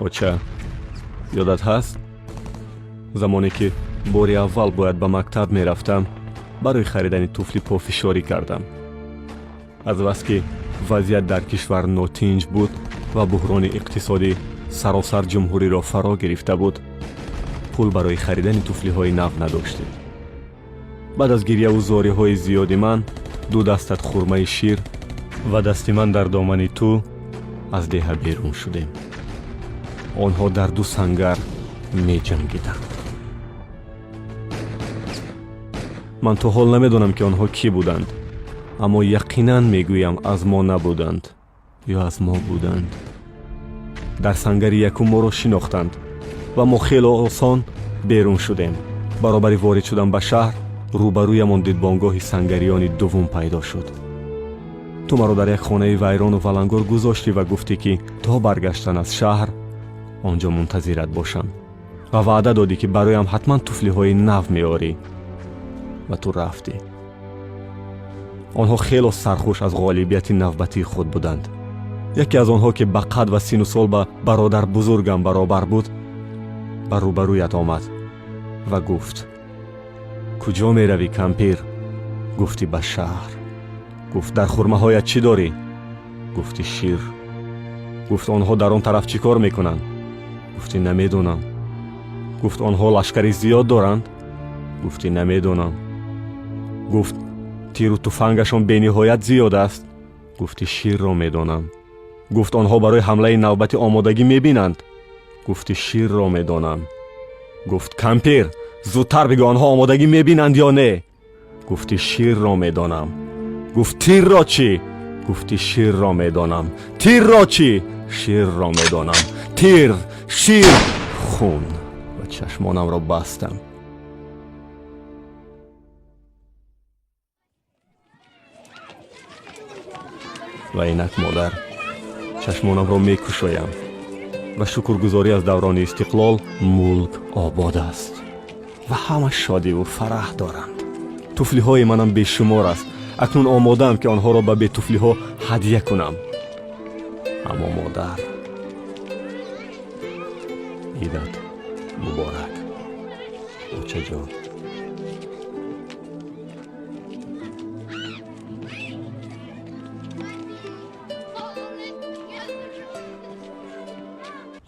Оча, ёдат ҳаст, замоне ки бори аввал бояд ба мактаб мерафтам, барои харидани туфлӣ пофишорӣ кардам. Азбаски вазъият дар кишвар нотинҷ буд ва буҳрони иқтисодӣ саросар ҷумҳуриро фаро гирифта буд, пул барои харидани туфлиҳои нав надоштем. Баъд аз гирьяву зориҳои зиёди ман, ду дастат хурмаи шир ва дасти ман дар домани ту аз деҳа берун шудем. Онҳо дар ду сангар меҷангиданд. Ман то ҳол намедонам, ки онҳо кӣ буданд, аммо яқинан мегӯям, аз мо набуданд ё аз мо буданд. Дар сангари якум моро шинохтанд ва мо хело осон берун шудем. Баробари ворид шудан ба шаҳр рӯбарӯямон дидбонгоҳи сангариёни дуввум пайдо шуд. Ту маро дар як хонаи вайрону валангор гузоштӣ ва гуфтӣ, ки то баргаштан аз шаҳр он ҷо мунтазират бошам, ва ваъда додӣ, ки бароям ҳатман туфлиҳои нав меорӣ, ва ту рафтӣ. Онҳо хело сархуш аз ғолибияти навбатии худ буданд. Яке аз онҳо, ки ба қад ва сину сол ба бародар бузургам баробар буд, ба рӯбарӯят омад ва гуфт: «Куҷо меравӣ, кампир?» Гуфтӣ: «Ба шаҳр». Гуфт: «Дар хурмаҳоят чӣ дорӣ?» Гуфтӣ: «Шир». Гуфт: «Онҳо дар он тараф чӣ кор мекунанд?» Гуфтӣ: «Намедонам». Гуфт: «Онҳо лашкари зиёд доранд?» Гуфтӣ: «Намедонам». Гуфт: «Тиру туфангашон бениҳоят зиёд аст?» Гуфтӣ: «Ширро медонам». Гуфт: «Онҳо барои ҳамлаи навбатӣ омодагӣ мебинанд?» Гуфтӣ: «Ширро медонам». Гуфт: «Кампир, зудтар бигӯ, онҳо омодагӣ мебинанд ё не?» Гуфтӣ: «Ширро медонам». Гуфт: «Тирро чӣ?» Гуфтӣ: «Ширро медонам». «Тирро чӣ?» «Ширро медонам». Тир, шир, хун, ва чашмонамро бастам. Ва инак, модар, чашмонамро мекушоям ва шукргузорӣ аз даврони истиқлол, мулк обод аст ва ҳама шодиву фараҳ доранд. Туфлиҳои манам бешумор аст. Акнун омодаам, ки онҳоро ба бетуфлиҳо ҳадя кунам. Аммо, модар, идат муборак, очаҷон.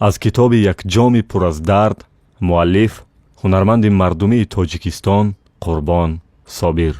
Аз китоби «Як ҷоми пур аз дард», муаллиф ҳунарманди мардумии Тоҷикистон Қурбон Собир.